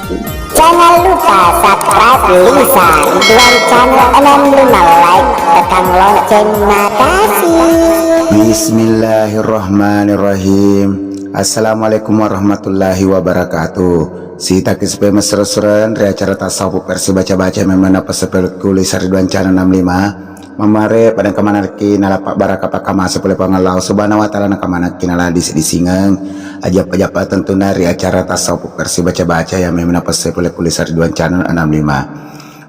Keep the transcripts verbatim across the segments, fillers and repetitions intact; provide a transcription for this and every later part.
Jangan lupa subscribe Lisa Ridwan Channel enam lima, like, tekan lonceng. Makasih. Bismillahirrahmanirrahim. Assalamualaikum warahmatullahi wabarakatuh. Sitaki supaya mesra-sura ri acara tasawuf versi baca-baca memang apa sepelku Lisa Ridwan Channel enam lima. Mamare pada kamanakki nalapa baraka pakkamase pole Puang Allah Subhanahu wa Ta'ala, nakamanakki nala disi-disingeng aja apa-apa tentunna ri acara tasawuf versi baca-baca yang memang apa sepelku Lisa Ridwan Channel enam lima.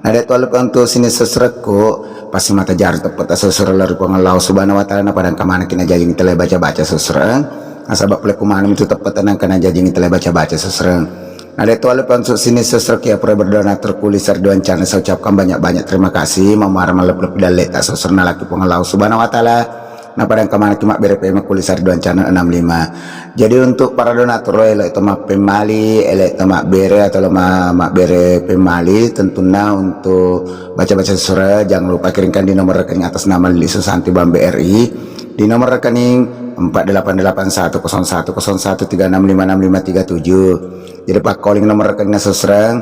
Nade tualu untuk sini sesrekku, pasti mata jari teppet sesre lari Puang Allah Subhanahu wa Ta'ala, na pada kamanakki najajing tele baca-baca sesre. Nasaba pole kumanu itu teppet tenang kena jajing tele baca-baca sesre. Nade tualu untuk sini sesrekku ya pura berdoa naturku Lisa Ridwan Channel, saya ucapkan banyak-banyak terima kasih. Mamara malep-lep dalle tak sesre nalaki Puang Allah Subhanahu wa Ta'ala. Na pada kamanakki mabbere pemeng ku Lisa Ridwan Channel enam lima. Jadi untuk para donatur, elo to mappemmali, elo to mabbere atau lo ma-, mabbere pemmali, tentunna untuk baca-baca sesre, jangan lupa kirimkan di nomor rekening atas nama Lili Susanti Bank B R I, di nomor rekening empat delapan delapan satu kosong satu kosong satu tiga enam lima enam lima tiga tujuh. Jadi pakkoling nomor rekening sesre,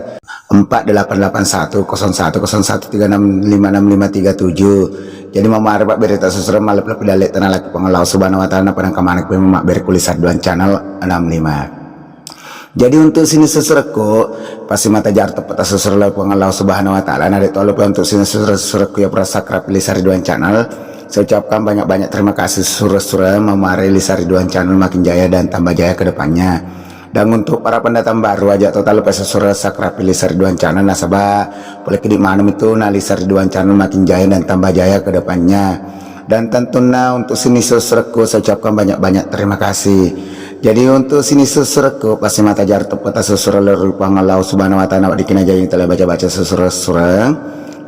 empat delapan delapan satu kosong satu kosong satu tiga enam lima enam lima tiga tujuh. Jadi mamare pak berita sesre malep-lep dalle tenang laki Puang Allah Subhanahu wa Ta'ala, na pada kamanakki mabbere ku Lisa Ridwan Channel enam lima. Jadi untuk sini sesrekku, pasti mata jari teppet sesre lari Puang Allah Subhanahu wa Ta'ala. Nade tualu untuk sini sesrekku ya pura subscribe Lisa Ridwan Channel. Saya ucapkan banyak-banyak terima kasih sesre-sesre mamare Lisa Ridwan Channel makin jaya dan tambah jaya ke depannya. Dan untuk para pendatang baru aja total pesa sura subscribe Lisa Ridwan Channel nasaba pole kidi manum itu na Lisa Ridwan Channel makin jaya dan tambah jaya ke depannya. Dan tentunya untuk sini sesrekku saya ucapkan banyak-banyak terima kasih. Jadi untuk sini sesrekku pasti mata jari teppet sesre lari Puang Allah Subhanahu wa Ta'ala, dikina jajing tele baca-baca sesre-sesre.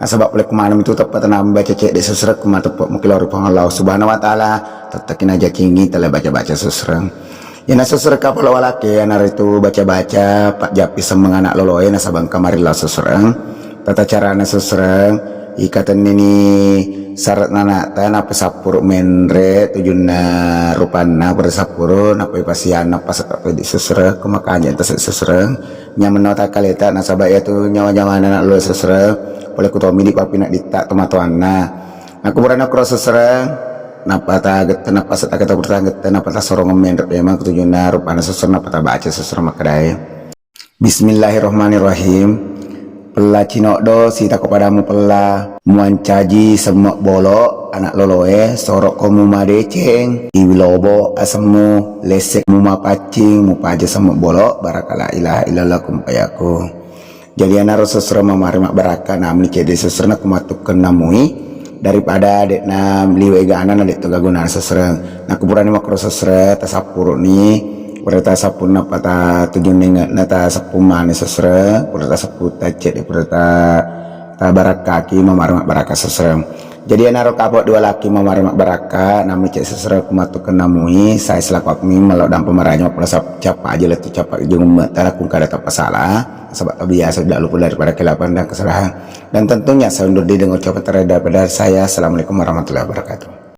Nasaba pole kumanum itu teppet nambah cecek de sesrekku mateppet mukilori Puang Allah Subhanahu wa Ta'ala, tettekina jacingi tele baca-baca sesre. Iyana sesre kapalo walake, iyanaritu baca-baca, pajjappi semmeng anak loloe, nasaba engka marilla sesreng. Tata carana sesreng, ikatennini saretna anakta, nappa sappuru menre tujunna rupanna, pura sappuru, nappa ipasianna, nappa sesreng, ko makanja tase sesreng. Nyamenno takkaleta, nasaba iyatu nyawa-nyawana anak loloe sesreng, pole kutomi di papinadditta tomatoanna. Nakkuburana kuro sesreng, nappa tagette, nappa se-, taketa pura tagette, nappa tasorongeng menre memang tujunna rupanna sesreng, nappa tabaca sesreng makkedae. Bismillahirrahmanirrahim. Pella cinoddo sitako padamu pella, muancaji semme bolo anak loloe, sorokko mumadeceng, iwi lobo asemmu, lessek mumapaccing, mupaja semme bolo, baraka la ilaha illallah kun fayakun. Jadi anaro sesreng mamari mabbarakka, namuni cedde sesreng nakumattukkenna mui daripada de'na liwe egana na de'to gagunana sesreng. Nakupurani makkoro sesreng, tasappuruni, pura tasappunna pata tujunninge'na tasappu mani sesreng, pura tasappu tacedde, pura ta-, tabarakkaki mamari mabbarakka sesreng. Jadi anaro kapok dua laki mamari mabbarakka, namuni cedde sesreng kumattukkenna mui, sai selaku admin mello dampa maraja mappula sap-, cappa aja lettu cappa jengumme'ta lakkung kada tappa sala. Nasaba tabiasa tidak luput daripada kehilafan dan kesalahan. Dan tentunya saya undur diri dengan ucapan terakhir daripada saya. Assalamualaikum warahmatullahi wabarakatuh.